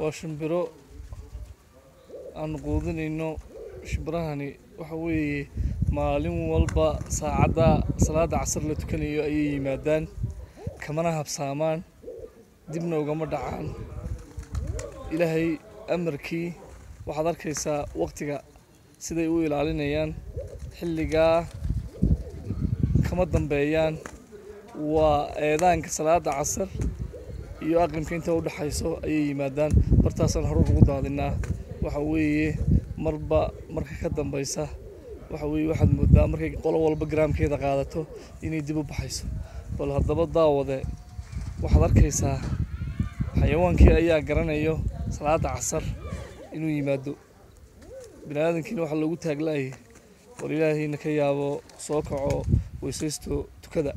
Waa shimbiro aanu quudinayno. Shimbirahani waxa weeye maalin walba saacadda salaada casar la tukanayo ayay yimaadaan, kamana habsaamaan, dibna ugama dhacaan. Ilaahay amarkii, waxaad arkaysaa waqtiga siday u ilaalinayaan, xilligaa kama dambeeyaan. Waa eedaanka salaada casar iyo aqrimka inta u dhexayso ayay yimaadaan. Bartaasaan hore ugu daadinaa. Waxa weeye marba marka ka dambeysa, waxa weeye waxaad moodaa markay qolo walba garaamkeeda qaadato inay dib u baxayso. Bal haddaba daawade, waxaad arkaysaa xayawaankii ayaa garanayo salaada casar inuu yimaado. Bini aadamkiina waxaa loogu taaglaayay, war ilaahayna ka yaabo, soo kaco, weysaysto, tukada.